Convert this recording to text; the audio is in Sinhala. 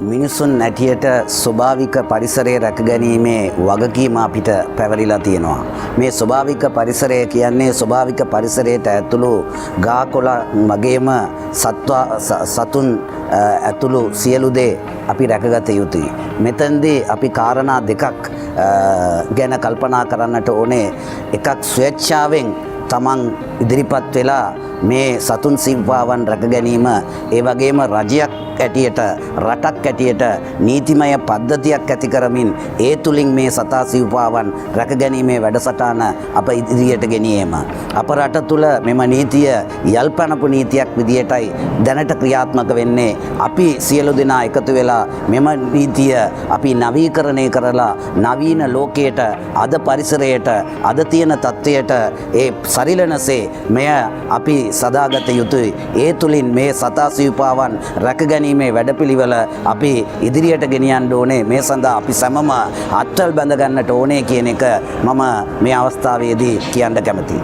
මිනිසුන් හැටියට ස්වභාවික පරිසරය රැකගැනීමේ වගකීම අපිට පැවරිලා තියෙනවා. මේ ස්වභාවික පරිසරය කියන්නේ ස්වභාවික පරිසරයට ඇතුළු ගාකොළ වගේම සත්වා සතුන් ඇතුළු සියලු දේ අපි රැකගත යුතුයි. මෙතනදී අපි කාරණා දෙකක් ගැන කල්පනා කරන්නට ඕනේ. එකක්, ස්වේච්ඡාවෙන් තමන් ඉදිරිපත් වෙලා මේ සතුන් සිව්පාවන් රැක ගැනීම. ඒ වගේම රජයක් ඇටියට, රටක් ඇටියට නීතිමය පද්ධතියක් ඇති කරමින් ඒ තුලින් මේ සතා සිව්පාවන් රැක ගැනීමේ වැඩසටහන අප ඉදිරියට ගෙනියීම. අප රට තුල මෙම නීතිය යල්පනපු නීතියක් විදියටයි දැනට ක්‍රියාත්මක වෙන්නේ. අපි සියලු දෙනා එකතු වෙලා මෙම නීතිය අපි නවීකරණය කරලා නවීන ලෝකයට, අද පරිසරයට, අද තියෙන තත්ත්වයට ඒ සරිලනසේ මෙය අපි සදාගත යුතුයි. ඒ තුලින් මේ සතා සිව්පාවන් රැකගැනීමේ වැඩපිළිවෙල අපි ඉදිරියට ගෙනියන්න ඕනේ. මේ සඳහා අපි සැමම අත්වැල් බැඳ ගන්නට ඕනේ කියන එක මම මේ අවස්ථාවේදී කියන්න කැමතියි.